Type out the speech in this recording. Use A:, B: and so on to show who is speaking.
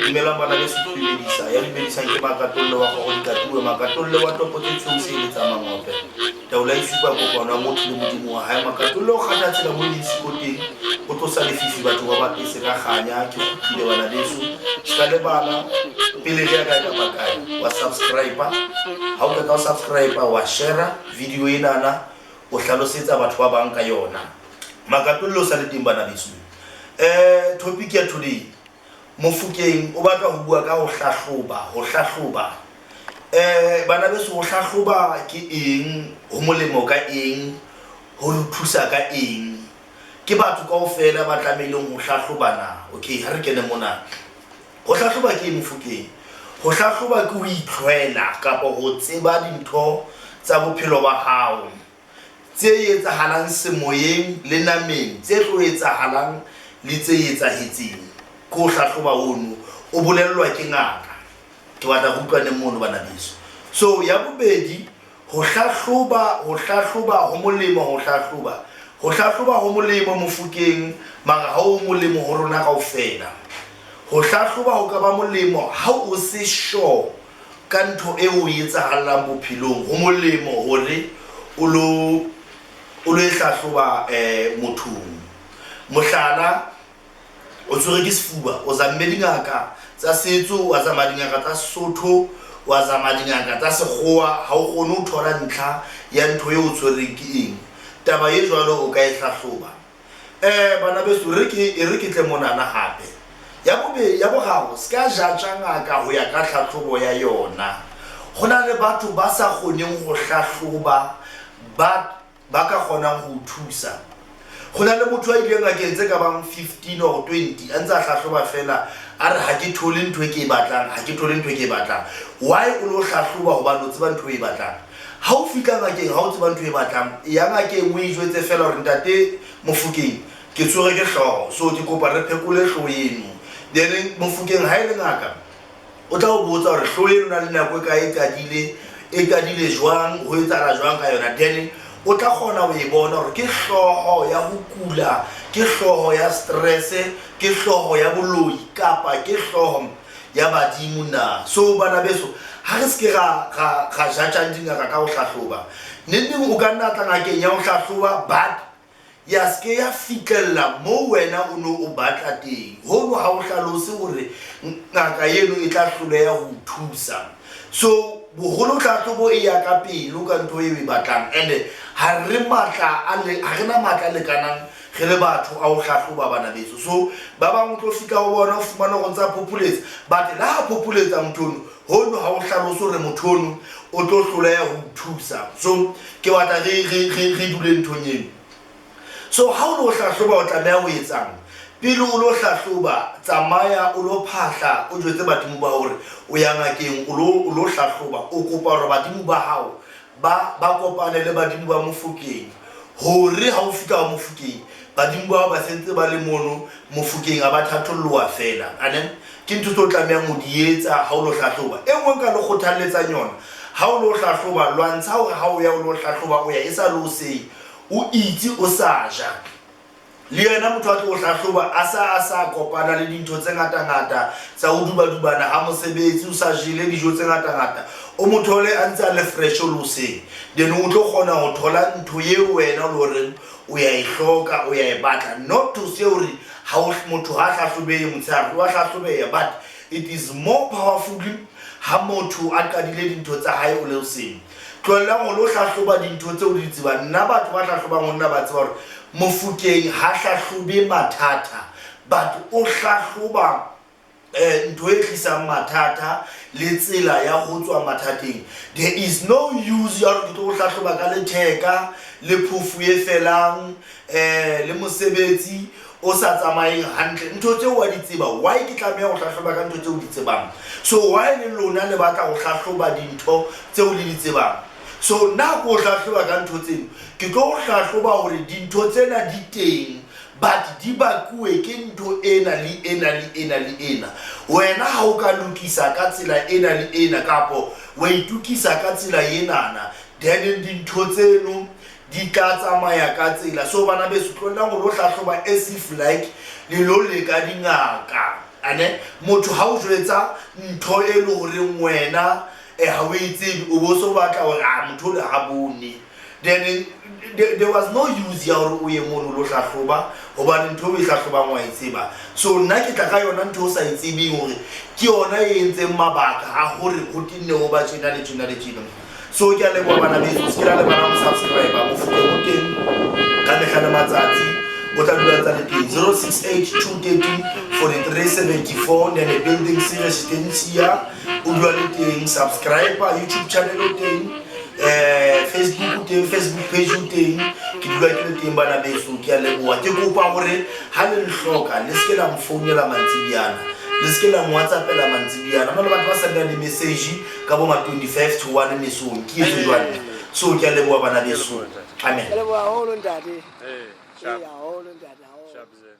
A: Dumelang bana beso, ke dumedisa ya dumedisang ke Makatolle wa kgogo dikatuwe, Makatolle wa topo tse tshweu se eletsa mangope, taolo ya isupa kopano ya motho le Modimo wa hae. Makatolle o kgatha tsela mo e leng siko teng, o tlosa lefifi batho ba bapese ka kganya. Ke kgutlile bana beso, ska lebala pele re ya kae kapa kae, wa subscribe. Ha o qeta ho subscribe, wa share video enana, o hlalosetsa batho ba bang ka yona. Makatolle o sa le teng bana beso. Topic ya today, Mofokeng o batla ho bua ka ho hlahloba, ho hlahloba. Bana beso, ho hlahloba ke eng, ho molemo ka eng, ho re thusa ka eng? Ke batho kaofela ba tlamehileng ho hlahloba na? Okay, ha re kene mona. Ho hlahloba ke eng, Mofokeng? Ho hlahloba ke ho itlhwela kapa ho tseba dintho tsa bophelo ba hao tse etsahalang semoyeng le nameng, tse tlo etsahalang le tse etsahetseng. Ke ho hlahloba hono, o bolellwa ke ngaka. Ke batla re utlwaneng mono bana beso. So ya bobedi, ho hlahloba, ho hlahloba ho molemo, ho hlahloba. Ho hlahloba ho molemo Mofokeng, mara ha ho molemo ho rona kaofela. Ho hlahloba ho ka ba molemo ha o se sure ka ntho e o etsahallang bophelong, ho molemo hore o lo o lo e hlahloba mothong. Mohlala, o tshwerwe ke sefuba, o zamme dingaka tsa setso, wa tsamaya dingaka tsa Sesotho, wa tsamaya dingaka tsa Sekgowa, ha o kgone ho thola ntlha ya ntho e o tshwereng ke eng. Taba e jwalo o ka e hlahloba. Bana beso, re ke e re ke tle monana hape. Ya bobe, ya boraro, se ka jatja ngaka ho ya ka tlhahlobo ya yona. Ho na le batho ba sa kgoneng ho hlahloba ba ba ka kgonang ho o thusa. Ho na le motho a ileng ngakeng tse ka bang 15 or 20 a ntse a hlahloba feela, a re ha ke thole ntho e ke e batlang, ha ke thole ntho e ke e batlang. Why o lo hlahloba hobane o tseba ntho e batlang? Ha o fihla ngakeng, ha o tseba ntho e batlang, ya ngakeng o e jwetse feela hore ntate Mofokeng, ke tshwerwe ke hlooho, so ke kopa re phekole hlooho eno. Then Mofokeng ha e le ngaka, o tla o botsa hore hlooho eno na le nako e kae e qadile, e qadile jwang, ho etsahala jwang ka yona. Then o tla kgona ho e bona hore ke hlooho ya ho kula, ke hlooho ya stress, ke hlooho ya boloi kapa ke hlooho ya badimo na. So bana beso, ha re seke ra ra ra judgeang dingaka ka ho hlahloba. Neng neng o ka nna tla ngakeng ya ho hlahloba, but ya seke ya fihlella moo wena o no o batla teng. Hono ha o hlalose hore ngaka eno e tla hloleha ho o thusa. So boholo tlhahlobo e ya ka pelo ka ntho eo e batlang, and ha re matla a le ha re na matla a lekanang re le batho a ho hlahloba bana beso. So ba bang o tlo fihla ho bona, o fumane hore ntse a phopholetsa, but le ha phopholetsa motho ono, hono ha o hlalose hore motho ono o tlo hloleha ho o thusa. So ke batla re re re re dule nthong eno. So ha o lo hlahloba o tlameha ho etsang? Pele o lo hlahloba, tsamaya o lo phahla, o jwetse badimo ba hore o ya ngakeng o lo o lo hlahloba. O kopa hore badimo ba hao ba ba kopane le badimo ba Mofokeng, hore ha o fihla ho Mofokeng, badimo bao ba sentse ba le mono Mofokeng, a ba thatholloha feela. Ane ke ntho tse o tlamehang ho di etsa ha o lo hlahloba. E nngwe nka le kgothalletsang yona, ha o lo hlahloba, lwantsha hore ha o ya o lo hlahloba, o ya e sa le hoseng, o itse o sa ja. Le yena motho a tlo o hlahloba a sa a sa kopana le dintho tse ngata-ngata tsa ho dubadubana ha mosebetsi, o sa jele dijo tse ngata-ngata, o mo thole a ntse a le fresh o le hoseng. Then o tlo kgona ho thola ntho eo wena o le horeng o ya e hloka, o ya e batla. Not to say hore ha o motho ha hlahlobehe motshehare, o a hlahlobeha, but it is more powerful ha motho a qadile dintho tsa hae o le hoseng. Tlohellang ho lo hlahloba dintho tseo le di tsebang. Nna batho ba hlahlobang ho nna ba tseba hore Mofokeng ha hlahlobe mathata, but o hlahloba ntho e tlisang mathata le tsela ya ho tswa mathateng. There is no use ya hore ke tlo go hlahloba ka letheka le phofu e felang, le mosebetsi o sa tsamayeng hantle. Ntho tseo wa di tseba, why ke tlameha ho hlahloba ka ntho tseo di tsebang? So why le lona le batla ho hlahloba dintho tseo le di tsebang? So nna ko hlahloba ka ntho tseno, ke tlo hlahloba hore dintho tsena di teng, But di bakuwe ke ntho ena le ena le ena le ena. Wena ha o ka lokisa ka tsela ena le ena kapo wa itukisa ka tsela enana, then dintho tseno di tla tsamaya ka tsela. So bana beso, tlohellang ho lo hlahloba as if like le lo leka dingaka. Ane motho ha o jwetsa ntho e le horeng wena ha o e tsebe, o bo so batla hore a motho o le ha bone. Then there was no use ya hore o ye mono o lo hlahloba, hobane ntho o e hlahlobang wa e tseba. So nna ke tla ka yona ntho o sa e tsebeng hore ke yona e entseng mabaka a hore ho tenne ho ba tjena le tjena le tjena. So ke a leboha bana beso, se ke la lebala ho subscribe. Mofokeng o teng ka mehla le matsatsi, o tla dula tsa le teng. 068 213 4374, nene building C residencia, o dula le teng. Subscribe YouTube channel o teng, Facebook o teng, Facebook page o teng. Ke dula ke le teng bana beso, ke a leboha. Ke kopa hore ha le nhloka, le se ke la mfounela mantsibiana, le se ke la ngwhatsappela mantsibiana. Hona le batho ba sendang di-message ka bo ma 25 to 1 mesong, ke etse jwang? So ke a leboha bana beso, amen.
B: Ke leboha haholo, ntate.
C: Ee,
B: Ee,
C: sharp.
B: haholo, ntate, haholo.
C: Sharp, Zen.